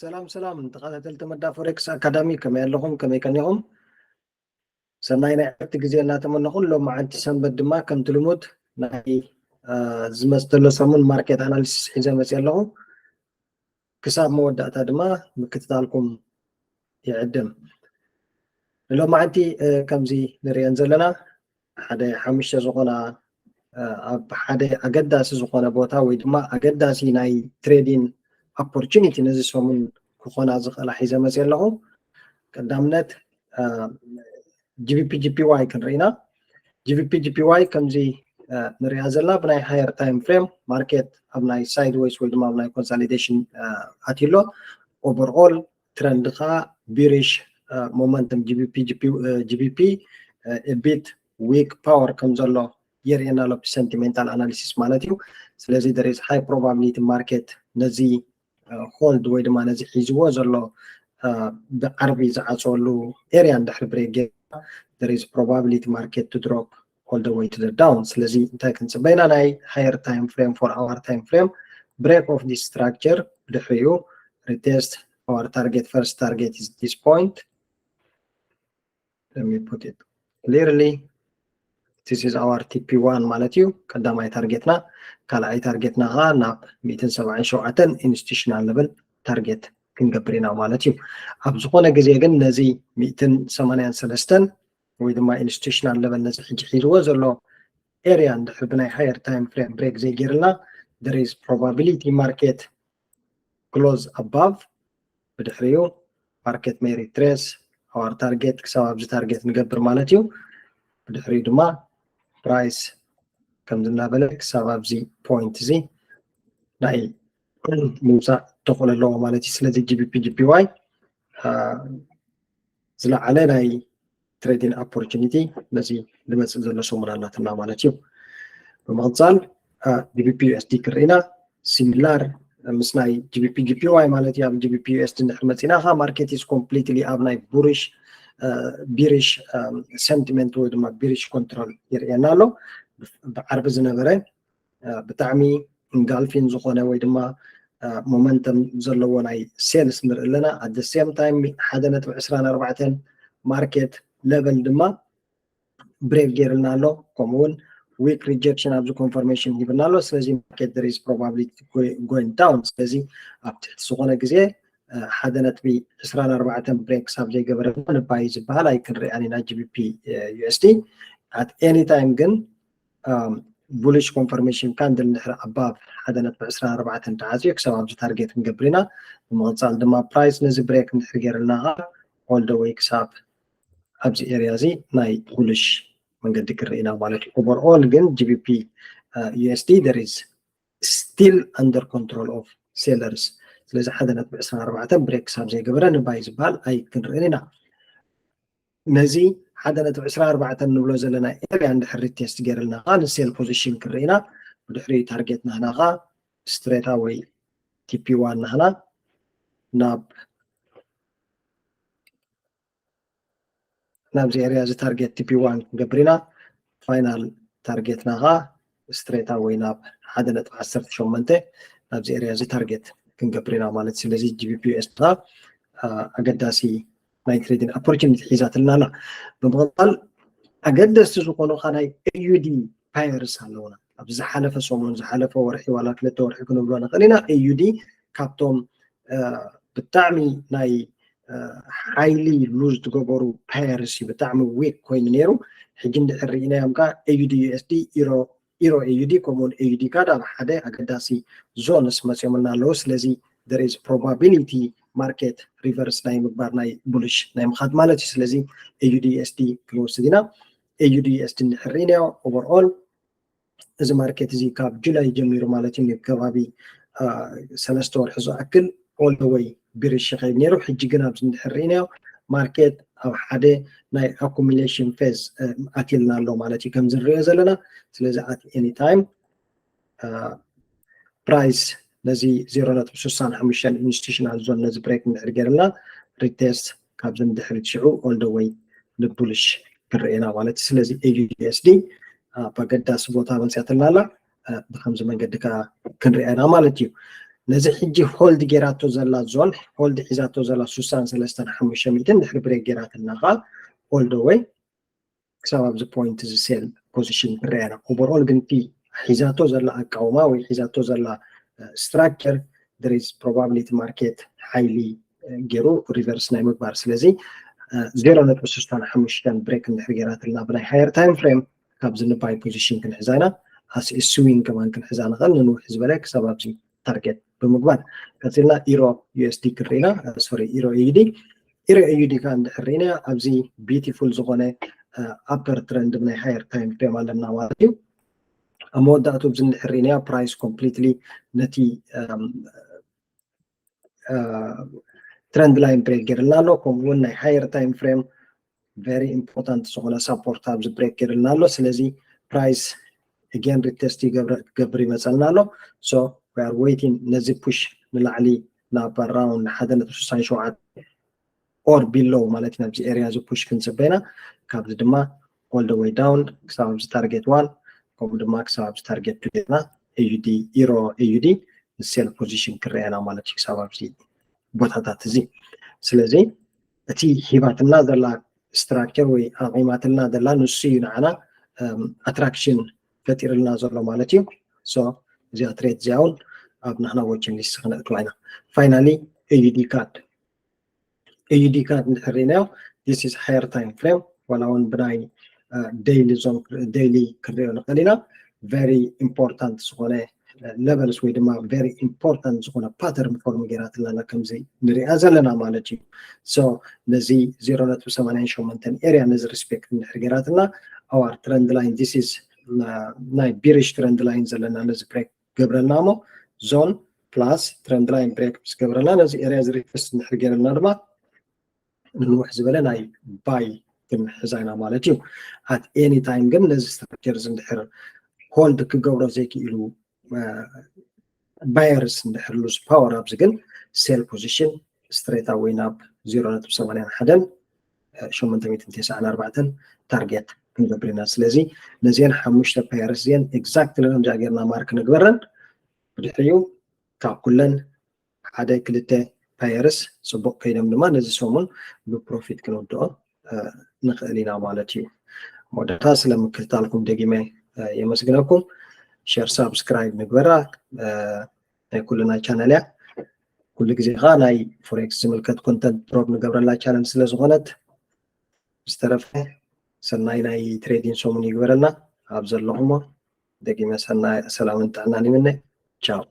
ሰላም ሰላም ተኸታተልቲ መዳ ፎሬክስ ኣካዳሚ፣ ከመይ ኣለኹም? ከመይ ቀኒኹም? ሰናይ ናይ ዕረፍቲ ግዜ እናተመነኹ፣ ሎማዓንቲ ሰንበት ድማ ከምቲ ልሙድ ናይ ዝመፅእ ዘሎ ሰሙን ማርኬት ኣናሊሲስ ሒዘ መፅእ ኣለኹ። ክሳብ መወዳእታ ድማ ምክትታልኩም ይዕድም። ንሎማዓንቲ ከምዚ ንሪአን ዘለና ሓደ ሓሙሽተ ዝኾና ኣብ ሓደ ኣገዳሲ ዝኾነ ቦታ ወይ ድማ ኣገዳሲ ናይ ትሬዲን ኦፖርቹኒቲ ነዚ ሰሙን ክኾና ዝኽእላ ሒዘ መፅእ ኣለኹ። ቀዳምነት ጂቢፒ ጂፒዋይ ክንርኢ ኢና። ጂቢፒ ጂፒዋይ ከምዚ ንሪኣ ዘለና ብናይ ሃየር ታይም ፍሬም ማርኬት ኣብ ናይ ሳይድዌይስ ወይ ድማ ኣብ ናይ ኮንሶሊዴሽን ኣትዩ ኣሎ። ኦቨርኦል ትረንድ ከዓ ቢሪሽ ሞመንተም ጂቢፒ ጂቢፒ ቢት ዊክ ፓወር ከም ዘሎ የርእየና ኣሎ ብሰንቲሜንታል ኣናሊሲስ ማለት እዩ። ስለዚ there is high probability ማርኬት ነዚ ሆልድ ወይ ድማ ነዚ ሒዝዎ ዘሎ ብዓርቢ ዝዓፀወሉ ኤርያ እንድሕር ብሬክ ጌርና there is probability market to drop all the way to the down። ስለዚ እንታይ ክንፅበ ኢና? ናይ higher time frame for our time frame break of this structure፣ ብድሕሪኡ retest our target, first target is this point. Let me put it clearly. This is our ቲፒ ዋን ማለት እዩ። ቀዳማይ ታርጌትና። ካልኣይ ታርጌትና ከዓ ናብ ሚእትን ሰብዓን ሸውዓተን ኢንስቲቱሽናል ለቨል ታርጌት ክንገብር ኢና ማለት እዩ። ኣብ ዝኾነ ግዜ ግን ነዚ ሚእትን ሰማንያን ሰለስተን ወይ ድማ ኢንስቲቱሽናል ለቨል ነዚ ሕጂ ሒዝዎ ዘሎ ኤርያ እንድሕር ብናይ ሃየር ታይም ፍሬም ብሬክ ዘይገይርልና there is probability market close above፣ ብድሕሪኡ ማርኬት ሜይ ሪትሬስ our target ክሳብ ኣብዚ ታርጌት ንገብር ማለት እዩ። ብድሕሪኡ ድማ ፕራይስ ከምዚ እናበለ ክሳብ ኣብዚ ፖይንት እዚ ናይ ምውፃእ ተኽእሎ ኣለዎ ማለት እዩ። ስለዚ ጂቢፒ ጂፒዋይ ዝለዓለ ናይ ትሬዲንግ ኦፖርቹኒቲ ነዚ ዝመፅእ ዘሎ ሰሙን ኣላትና ማለት እዩ። ብምቕፃል ጂቢፒ ዩኤስዲ ክርኢና ሲሚላር ምስ ናይ ጂቢፒ ጂፒዋይ ማለት እዩ። ኣብ ጂቢፒ ዩኤስዲ እንድሕር መፂና ከዓ ማርኬት ኢዝ ኮምፕሊትሊ ኣብ ናይ ቡሪሽ ቢሪሽ ሰንቲመንት ወይ ድማ ቢሪሽ ኮንትሮል ይርእየና ኣሎ። ብዓርቢ ዝነበረ ብጣዕሚ ኢንጋልፊን ዝኾነ ወይ ድማ ሞመንተም ዘለዎ ናይ ሴልስ ንርኢ ኣለና። ኣት ሴም ታይም ሓደ ነጥቢ ዕስራን ኣርባዕተን ማርኬት ሌቨል ድማ ብሬክ ገይርልና ኣሎ። ከምኡ እውን ዊክ ሪጀክሽን ኣብዚ ኮንፈርሜሽን ሂብና ኣሎ። ስለዚ ማርኬት there is probability going down። ስለዚ ኣብ ትሕቲ ዝኾነ ግዜ ሓደ ነጥቢ ዕስራን ኣርባዕተን ብሬክ ክሳብ ዘይገበረ ንባይ ዝበሃል ኣይክንሪኣን ኢና ጂቢፒ ዩኤስዲ። ኣት ኤኒ ታይም ግን ቡሊሽ ኮንፈርሜሽን ካንድል እንድሕር ኣባቭ ሓደ ነጥቢ ዕስራን ኣርባዕተን ተዓፅዩ ክሳብ ኣብዚ ታርጌት ክንገብር ኢና። ብምቕፃል ድማ ፕራይስ ነዚ ብሬክ እንድሕር ገይርልና ከዓ ኦል ደ ዌይ ክሳብ ኣብዚ ኤርያ እዚ ናይ ቡሊሽ መንገዲ ክርኢ ኢና ማለት እዩ። ኦቨርኦል ግን ጂቢፒ ዩኤስዲ there is still under control of sellers። ስለዚ ሓደ ነጥቢ ዕስራን ኣርባዕተን ብሬክ ክሳብ ዘይገበረ ንባይ ዝበሃል ኣይክንርእን ኢና። ነዚ ሓደ ነጥቢ ዕስራን ኣርባዕተን ንብሎ ዘለና ኤርያ እንድሕር ሪቴስት ገይርልና ከዓ ንሴል ፖዚሽን ክርኢ ኢና። ብድሕሪ ታርጌት ናህና ከዓ ስትሬት ኣወይ ቲፒ ዋን ናህና ናብ ናብዚ ኤርያ እዚ ታርጌት ቲፒ ዋን ክንገብር ኢና። ፋይናል ታርጌትና ከዓ ስትሬት ኣወይ ናብ ሓደ ነጥቢ ዓሰርተ ሸሞንተ ናብዚ ኤርያ እዚ ታርጌት ክንገብር ኢና ማለት። ስለዚ ጂቢፒ ዩኤስዲ ከዓ ኣገዳሲ ናይ ትሬዲንግ ኦፖርቹኒቲ ሒዛትልና ኣላ። ብምቕፃል ኣገደስቲ ዝኾኑ ከዓ ናይ ኤዩዲ ፓየርስ ኣለውና። ኣብ ዝሓለፈ ሰሙን፣ ዝሓለፈ ወርሒ ዋላ ክልተ ወርሒ ክንብሎ ንኽእል ኢና። ኤዩዲ ካብቶም ብጣዕሚ ናይ ሓይሊ ሉዝ ዝገበሩ ፓየርስ እዩ፣ ብጣዕሚ ዊክ ኮይኑ ነይሩ። ሕጂ እንድሕር ርኢናዮም ከዓ ኤዩዲ ዩኤስዲ፣ ኢሮ ኢሮ ኤዩዲ ከምኡውን ኤዩዲ ካድ ኣብ ሓደ ኣገዳሲ ዞንስ መፅዮምልና ኣለዉ። ስለዚ there is probability ማርኬት ሪቨርስ ናይ ምግባር ናይ ቡሊሽ ናይ ምኻድ ማለት እዩ። ስለዚ ኤዩዲ ዩኤስዲ ክንወስድ ኢና። ኤዩዲ ዩኤስዲ እንድሕር ርኢናዮ ኦቨርኦል እዚ ማርኬት እዚ ካብ ጁላይ ጀሚሩ ማለት እዩ ከባቢ ሰለስተ ወርሒ ዝኣክል ኦል ደ ወይ ቢሪሽ ይኸይድ ነይሩ። ሕጂ ግን ኣብዚ እንድሕር ርኢናዮ ማርኬት ኣብ ሓደ ናይ ኣኩሚሌሽን ፌዝ ኣትልና ኣሎ ማለት እዩ ከምዚ ንሪኦ ዘለና። ስለዚ ኣት ኤኒ ታይም ፕራይስ ነዚ ዜሮ ነጥቢ ስሳን ሓሙሽተን ኢንስቲቱሽናል ዞን ነዚ ብሬክ እንድሕር ገይርና ሪቴስት ካብዚ ንድሕሪት ሽዑ ኦል ደ ወይ ንቡልሽ ክንርኤና ማለት እዩ። ስለዚ ኤዩኤስዲ ኣብ ኣገዳሲ ቦታ መፅያትልና ኣላ። ብከምዚ መንገዲ ከዓ ክንርኤና ማለት እዩ። ነዚ ሕጂ hold ጌራቶ ዘላ zone hold ሒዛቶ ዘላ ስሳን ሰለስተን ሓሙሽተ ሚእትን ድሕሪ break ጌራትና ከዓ all the way ክሳብ ኣብዚ point እዚ sell position ትረኣየና። Overall ግን እቲ ሒዛቶ ዘላ ኣቃውማ ወይ ሒዛቶ ዘላ structure there is probability market ሓይሊ ገይሩ reverse ናይ ምግባር። ስለዚ ዜሮ ነጥቢ ስሳን ሓሙሽተን break እንድሕር ጌራትልና ብናይ higher time frame ካብዚ ን buy position ክንሕዛ ኢና። As a swing ከማን ክንሕዛ ንኽእል፣ ንንውሕ ዝበለ ክሳብ ኣብዚ target ብምግባር። ቀፂልና ኢሮ ዩኤስዲ ክንርኢና፣ ሶሪ ኢሮ ኤዩዲ። ኢሮ ኤዩዲ ከዓ እንድሕር ርኢና ኣብዚ beautiful ዝኾነ upper trend ብናይ higher time frame ኣለና ማለት እዩ። ኣብ መወዳእቱ ኣብዚ እንድሕር ርኢና price completely ነቲ trend line break ገይርልና ኣሎ። ከምኡ እውን ናይ higher time frame very important ዝኾነ support ኣብዚ break ገይርልና ኣሎ። ስለዚ price again retest ክገብር ይመፀልና ኣሎ። So we are waiting ነዚ push ንላዕሊ ናብ around ሓደ ነጥቢ ስሳን ሸውዓተ or below ማለት እዩ። ናብዚ area እዚ push ክንፅበ ኢና። ካብዚ ድማ all the way down ክሳብ ኣብዚ target one ከምኡ ድማ ክሳብ ኣብዚ target two ጌርና ኤዩዲ ኢሮ ኤዩዲ sell position ክረኣየና ማለት እዩ ክሳብ ኣብዚ ቦታታት እዚ። ስለዚ እቲ ሂባትና ዘላ structure ወይ ኣቂማትልና ዘላ ንሱ እዩ ንዓና attraction ፈጢርልና ዘሎ ማለት እዩ። So እዚኣ trade እዚኣ እውን ኣብ ንሕና watching list ክነእትዋ ኢና። Finally ኤዩዲ card ኤዩዲ card እንድሕር ርኢናዮ this is higher time frame ዋላ እውን ብናይ daily zone daily ክንሪኦ ንኽእል ኢና። Very important ዝኾነ levels ወይ ድማ very important ዝኾነ pattern form ጌራትልና ከምዚ ንሪኣ ዘለና ማለት እዩ። So ነዚ ዜሮ ነጥቢ ሰማንያን ሸሞንተን area ነዚ respect እንድሕር ጌራትና our trend line this is ናይ bearish trend line ዘለና ነዚ break ገብረልና እሞ zone plus trend line break ምስ ገብረና ነዚ area እዚ retest እንድሕር ጌርና ድማ ንንውሕ ዝበለ ናይ buy ክንሕዛ ኢና ማለት እዩ። At any time ግን ነዚ structure እዚ እንድሕር hold ክገብሮ ዘይክኢሉ buyers እንድሕር lose power ኣብዚ ግን sell position straight away ናብ ዜሮ ነጥቢ ሰማንያን ሓደን ሸሞንተ ሚእትን ተስዓን ኣርባዕተን target ክንገብር ኢና። ስለዚ ነዚአን ሓሙሽተ pairs እዚአን exactly ከምዚኣ ጌርና mark ንግበረን። ብድሕሪኡ ካብ ኩለን ሓደ ክልተ pairs ፅቡቅ ከይዶም ድማ ነዚ ሰሙን ብ profit ክንውድኦ ንኽእል ኢና ማለት እዩ። መወዳእታ ስለ ምክትታልኩም ደጊመ የመስግነኩም። Share subscribe ንግበራ ናይ ኩልና channel እያ። ኩሉ ግዜ ከዓ ናይ forex ዝምልከት content drop ንገብረላ channel ስለ ዝኾነት ዝተረፈ ሰናይ ናይ trading ሰሙን ይግበረልና። ኣብ ዘለኹሞ ደጊመ ሰናይ ሰላምን ጥዕናን ይምነ። ቻው።